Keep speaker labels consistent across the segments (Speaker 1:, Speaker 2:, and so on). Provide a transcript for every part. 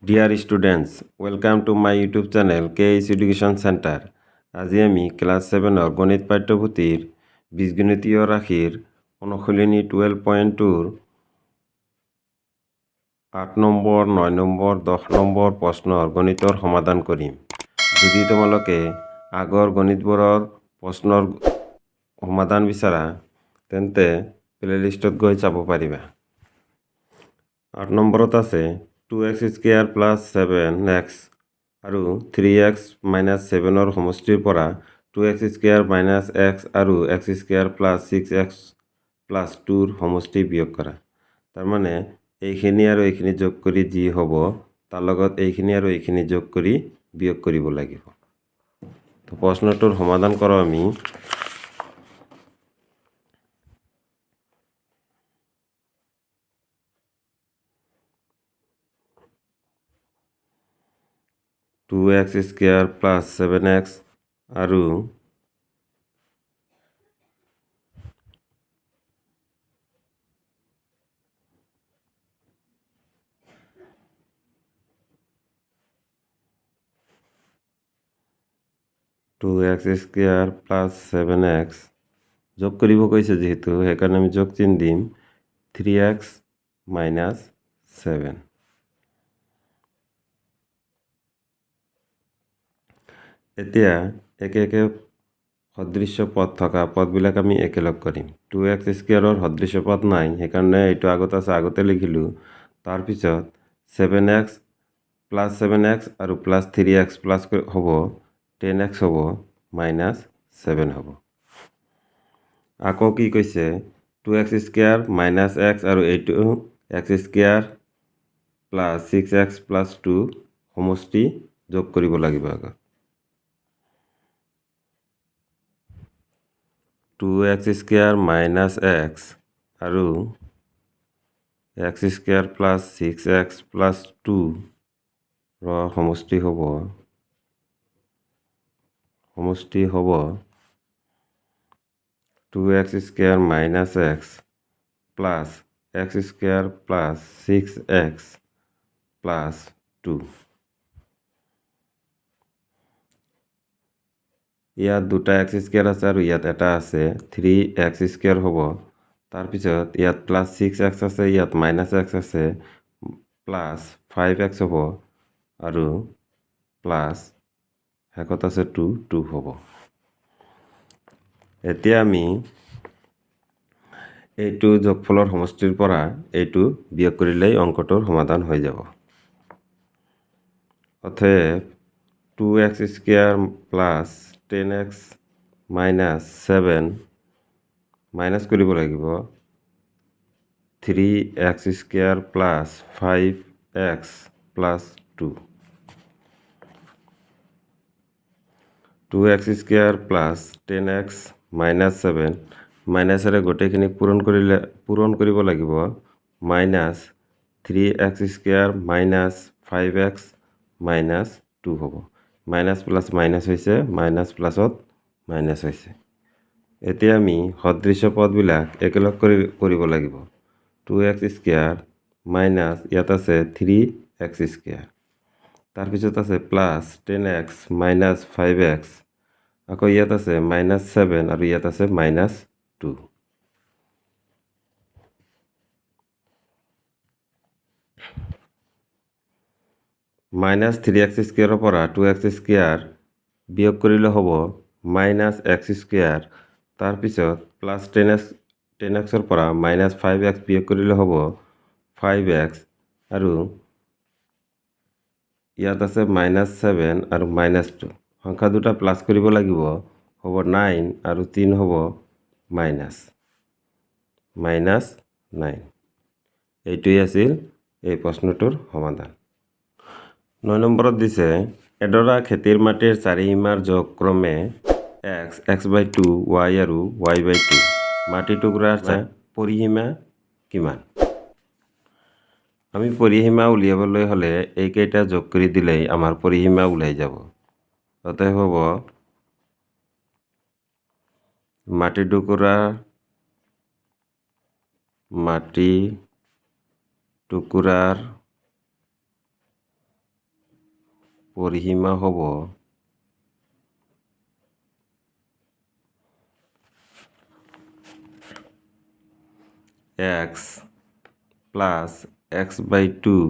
Speaker 1: Dear students, welcome to my YouTube channel KH Education Center. আজি আমি class ছেভেনৰ গণিত পাঠ্যপুথিৰ বীজগণিতীয় ৰাশিৰ অনুশীলনী 12.2ৰ 8 নম্বৰ, 9 নম্বৰ, 10 নম্বৰ প্ৰশ্নৰ গণিতৰ সমাধান কৰিম। যদি তোমালোকে আগৰ গণিতবোৰৰ প্ৰশ্নৰ সমাধান বিচাৰা, তেন্তে প্লে'লিষ্টত গৈ চাব পাৰিবা। 8 নম্বৰত আছে 2 x square plus 7 x আৰু থ্ৰী এক্স মাইনাছ ছেভেনৰ সমষ্টিৰ পৰা 2 x square minus x আৰু x square plus 6 x plus tour সমষ্টি বিয়োগ কৰা। তাৰমানে এইখিনি আৰু এইখিনি যোগ কৰি যি হ'ব, তাৰ লগত এইখিনি আৰু এইখিনি যোগ কৰি বিয়োগ কৰিব লাগিব। তো প্ৰশ্নটোৰ সমাধান কৰোঁ আমি। 2 x square plus 7 x আৰু 2 x square plus 7 x যোগ কৰিব কৈছে যিহেতু, সেইকাৰণে আমি যোগ চিন দিম, থ্ৰী এক্স মাইনাছ ছেভেন। এতিয়া একে একে সদৃশ্য পদ থকা পদবিলাক আমি একেলগ কৰিম। টু এক্স স্কুৱেৰৰ সদৃশ্য পদ নাই, সেইকাৰণে এইটো আগত আছে, আগতে লিখিলোঁ। তাৰপিছত 7 x plus 7 x আৰু প্লাছ থ্ৰী এক্স প্লাছ হ'ব 10 এক্স হ'ব, মাইনাছ ছেভেন হ'ব। আকৌ কি কৈছে? 2 x square minus x আৰু এইটো x square plus 6 x plus 2 সমষ্টি যোগ কৰিব লাগিব আগত। 2 x square minus x আৰু x square plus 6 x plus tour সমষ্টি হ'ব 2 x square minus x plus x square plus 6 x plus 2। ইয়াত দুটা এক্স স্কুৱেৰ আছে আৰু ইয়াত এটা আছে, থ্ৰী এক্স স্কুৱেৰ হ'ব। তাৰপিছত ইয়াত প্লাছ ছিক্স এক্স আছে, ইয়াত মাইনাছ এক্স আছে, প্লাছ ফাইভ এক্স হ'ব আৰু প্লাছ শেষত আছে টু, টু হ'ব। এতিয়া আমি এইটো যোগফলৰ সমষ্টিৰ পৰা এইটো বিয়োগ কৰিলেই অংকটোৰ সমাধান হৈ যাব। অতএব 2 x square plus 10 x minus 7 minus কৰিব লাগিব 3 x square plus 5 x plus 2। 2 x square plus 10 x minus 7, মাইনাছেৰে গোটেইখিনিক পূৰণ কৰিলে, পূৰণ কৰিব লাগিব, minus 3 x square minus 5 x minus 2 হ'ব। মাইনাছ প্লাছ মাইনাছ হৈছে, মাইনাছ প্লাছত মাইনাছ হৈছে। এতিয়া আমি সদৃশ্য পদবিলাক একেলগ কৰি কৰিব লাগিব। টু এক্স স্কুৱেৰ মাইনাছ, ইয়াত আছে থ্ৰী এক্স স্কুৱেৰ, তাৰপিছত আছে plus 10 x minus 5 x, আকৌ ইয়াত আছে মাইনাছ ছেভেন আৰু ইয়াত আছে minus 2। Minus three x স্কুৱেৰৰ পৰা টু এক্স স্কুৱেৰ বিয়োগ কৰিলে হ'ব মাইনাছ এক্স স্কুৱেৰ। তাৰপিছত প্লাছ 10 এক্স, 10 এক্সৰ পৰা মাইনাছ ফাইভ এক্স বিয়োগ কৰিলে হ'ব ফাইভ এক্স আৰু ইয়াত আছে মাইনাছ ছেভেন আৰু মাইনাছ টু। সংখ্যা দুটা প্লাছ কৰিব লাগিব, হ'ব নাইন আৰু তিনি হ'ব মাইনাছ মাইনাছ নাইন। এইটোৱেই আছিল এই প্ৰশ্নটোৰ সমাধান। 9 নম্বৰত দিছে, এডৰা খেতিৰ মাটিৰ চাৰিসীমাৰ জোখ ক্ৰমে x, x by 2, y আৰু ৱাই বাই টু। মাটি টুকুৰাৰ পৰিসীমা কিমান? আমি পৰিসীমা উলিয়াবলৈ হ'লে এইকেইটা যোগ কৰি দিলেই আমাৰ পৰিসীমা ওলাই যাব। অতএব হ'ব মাটি টুকুৰাৰ পৰিসীমা হ'ব x plus x by two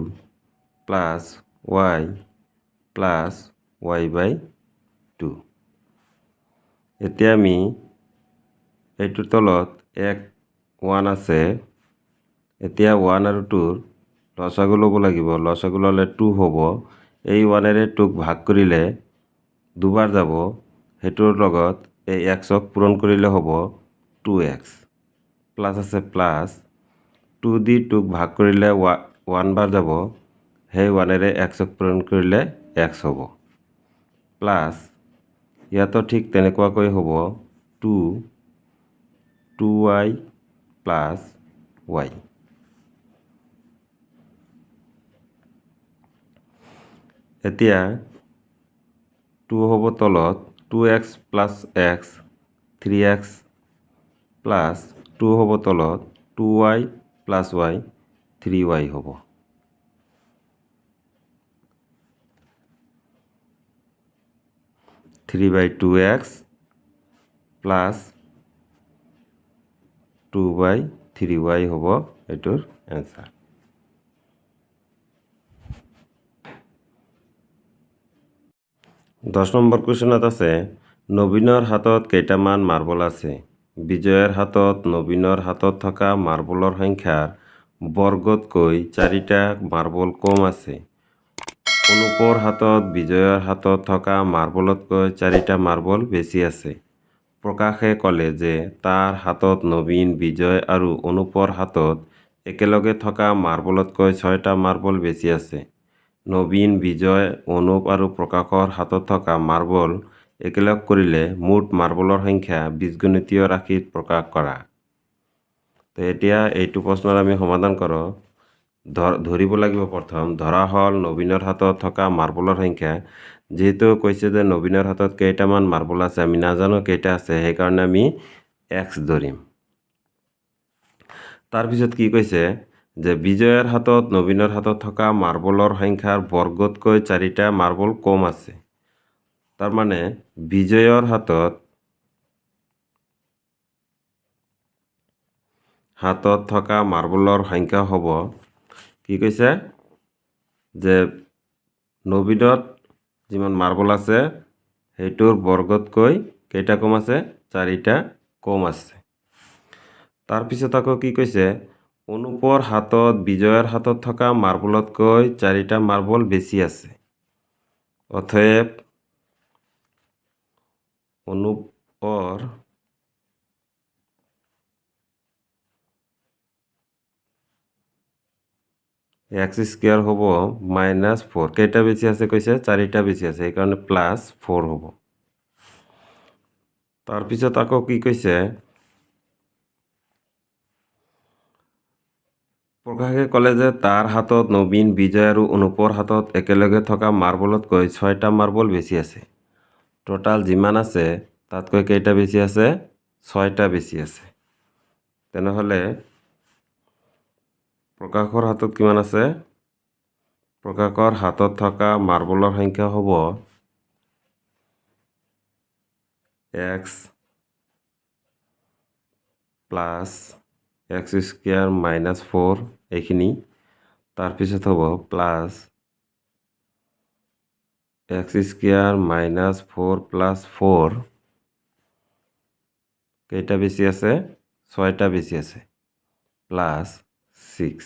Speaker 1: plus y plus y by two. এতিয়া আমি এইটোৰ তলত এক ওৱান আছে, এতিয়া ওৱান আৰু টুৰ লসাগু ল'ব লাগিব। লসাগু ল'লে টু হ'ব। এই ওৱানেৰে টুক ভাগ কৰিলে দুবাৰ যাব, সেইটোৰ লগত এই এক্সক পূৰণ কৰিলে হ'ব টু এক্স, প্লাছ আছে প্লাছ টু দি টুক ভাগ কৰিলে ওৱান বাৰ যাব, সেই ওৱানেৰে এক্সক পূৰণ কৰিলে এক্স হ'ব, প্লাছ ইয়াতো ঠিক তেনেকুৱাকৈ হ'ব two two y plus y. এতিয়া টু হ'ব তলত two x plus x three x plus two হ'ব তলত two y plus y three y হ'ব। Three by two x plus two by three y হ'ব এইটোৰ এনচাৰ। 10 নম্বৰ কুৱেশ্যনত আছে নবীনৰ হাতত কেইটামান মাৰ্বল আছে। বিজয়ৰ হাতত নবীনৰ হাতত থকা মাৰ্বলৰ সংখ্যাৰ বৰ্গতকৈ 4টা মাৰ্বল কম আছে। অনুপৰ হাতত বিজয়ৰ হাতত থকা মাৰ্বলতকৈ 4টা মাৰ্বল বেছি আছে। প্ৰকাশে ক'লে যে তাৰ হাতত নবীন, বিজয় আৰু অনুপৰ হাতত একেলগে থকা মাৰ্বলতকৈ 6টা মাৰ্বল বেছি আছে। নবীন, বিজয়, অনুপ আৰু প্ৰকাশৰ হাতত থকা মাৰ্বল একেলগ কৰিলে মুঠ মাৰ্বলৰ সংখ্যা বীজগণিতীয় ৰাশিত প্ৰকাশ কৰা। তো এতিয়া এইটো প্ৰশ্নৰ আমি সমাধান কৰোঁ। ধৰিব লাগিব প্ৰথম ধৰা হ'ল নবীনৰ হাতত থকা মাৰ্বলৰ সংখ্যা। যিহেতু কৈছে যে নবীনৰ হাতত কেইটামান মাৰ্বল আছে, আমি নাজানো কেইটা আছে, সেইকাৰণে আমি এক্স ধৰিম। তাৰপিছত কি কৈছে যে বিজয়ৰ হাতত নবীনৰ হাতত থকা মাৰ্বলৰ সংখ্যাৰ বৰ্গতকৈ 4টা মাৰ্বল কম আছে। তাৰমানে বিজয়ৰ হাতত হাতত থকা মাৰ্বলৰ সংখ্যা হ'ব কি কৈছে যে নবীনত যিমান মাৰ্বল আছে সেইটোৰ বৰ্গতকৈ কেইটা কম আছে, 4টা কম আছে। তাৰপিছত আকৌ কি কৈছে অনুপৰ হাতত বিজয়ৰ হাতত থকা মাৰ্বলতকৈ 4টা মাৰ্বল বেছি আছে। অতএব অনুপৰ এক্স স্কোয়াৰ হ'ব -4, কেইটা বেছি আছে কৈছে 4টা বেছি আছে, সেইকাৰণে +4 হ'ব। তাৰপিছত আকৌ কি কৈছে প্ৰকাশে ক'লে যে তাৰ হাতত নবীন, বিজয় আৰু অনুপৰ হাতত একেলগে থকা মাৰ্বলতকৈ 6টা মাৰ্বল বেছি আছে। টোটাল যিমান আছে তাতকৈ কেইটা বেছি আছে, 6টা বেছি আছে। তেনেহ'লে প্ৰকাশৰ হাতত কিমান আছে, প্ৰকাশৰ হাতত থকা মাৰ্বলৰ সংখ্যা হ'ব x plus x square -4 এইখিনি, তাৰপিছত হ'ব প্লাছ এক্স স্কোয়াৰ -4 প্লাছ 4, কেইটা বেছি আছে, 6টা বেছি আছে, প্লাছ 6।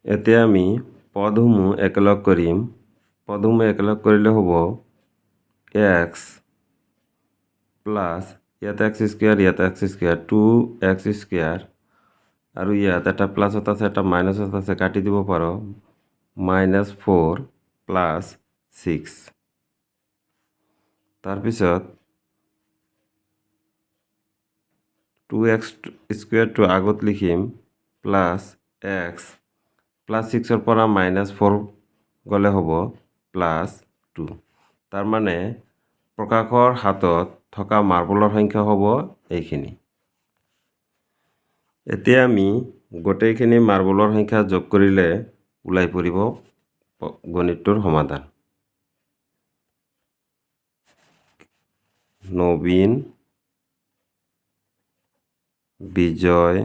Speaker 1: এতিয়া আমি পদসমূহ একেলগ কৰিম। পদসমূহ একেলগ কৰিলে হ'ব এক্স প্লাছ ইয়াত এক্স স্কুৱেৰ, ইয়াত x square, two x square আৰু ইয়াত এটা প্লাছত আছে, এটা মাইনাছত আছে, কাটি দিব পাৰোঁ, মাইনাছ ফ'ৰ প্লাছ ছিক্স। তাৰপিছত টু এক্স স্কুৱেৰটো আগত লিখিম, প্লাছ এক্স প্লাছ ছিক্সৰ পৰা মাইনাছ ফ'ৰ গ'লে হ'ব প্লাছ টু। তাৰমানে প্ৰকাশৰ হাতত থকা মাৰ্বলৰ সংখ্যা হ'ব এইখিনি। এতিয়া আমি গোটেইখিনি মাৰ্বলৰ সংখ্যা যোগ কৰিলে ওলাই পৰিব গণিতটোৰ সমাধান। নবীন, বিজয়,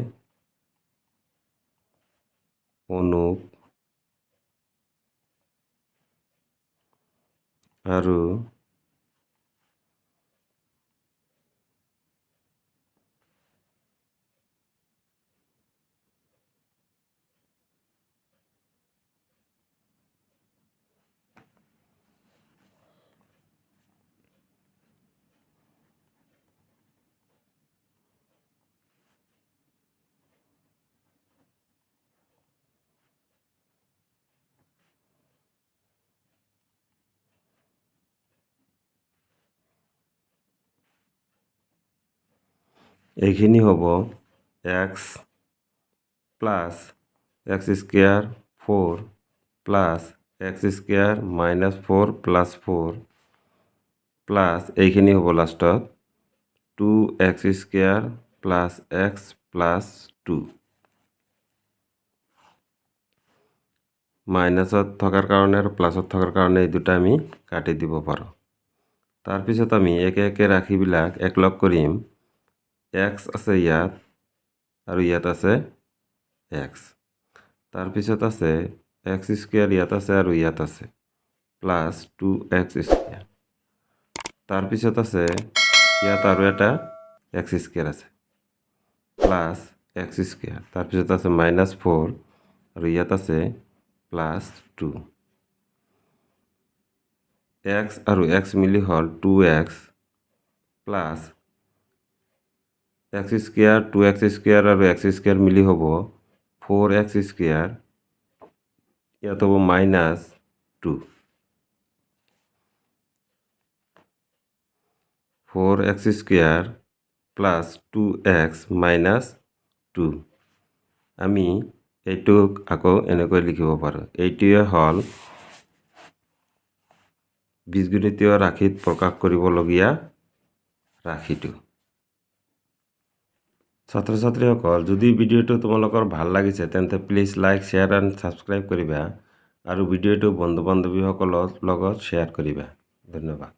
Speaker 1: অনুপ আৰু এইখিনি হ'ব x plus x square four plus x square minus four plus four plus এইখিনি হ'ব লাষ্টত two x square plus x plus two. মাইনাছত থকাৰ কাৰণে আৰু প্লাছত থকাৰ কাৰণে এই দুটা আমি কাটি দিব পাৰোঁ। তাৰপিছত আমি একে একে ৰাশিবিলাক একলগ কৰিম। এক্স আছে ইয়াত আৰু ইয়াত আছে এক্স, তাৰপিছত আছে এক্স স্কুৱেৰ ইয়াত আছে আৰু ইয়াত আছে প্লাছ টু এক্স স্কুৱেৰ, তাৰপিছত আছে ইয়াত আৰু এটা এক্স স্কুৱেৰ আছে প্লাছ এক্স স্কুৱেৰ, তাৰপিছত আছে মাইনাছ ফ'ৰ আৰু ইয়াত আছে প্লাছ টু। এক্স আৰু এক্স মিলি হ'ল two x plus x square, two x square আৰু এক্স স্কুৱেৰ মিলি হ'ব ফ'ৰ এক্স স্কুৱেৰ, ইয়াত হ'ব minus two. Four x square plus two x minus two. আমি এইটোক আকৌ এনেকৈ লিখিব পাৰোঁ। এইটোৱে হ'ল বীজগণিতীয় ৰাশিত প্ৰকাশ কৰিবলগীয়া ৰাশিটো। ছাত্ৰ ছাত্ৰীসকল, যদি ভিডিঅ'টো তোমালোকৰ ভাল লাগিছে তেন্তে please like, share and subscribe কৰিবা আৰু ভিডিঅ'টো বন্ধু বান্ধৱীসকলৰ লগত শ্বেয়াৰ কৰিবা। ধন্যবাদ।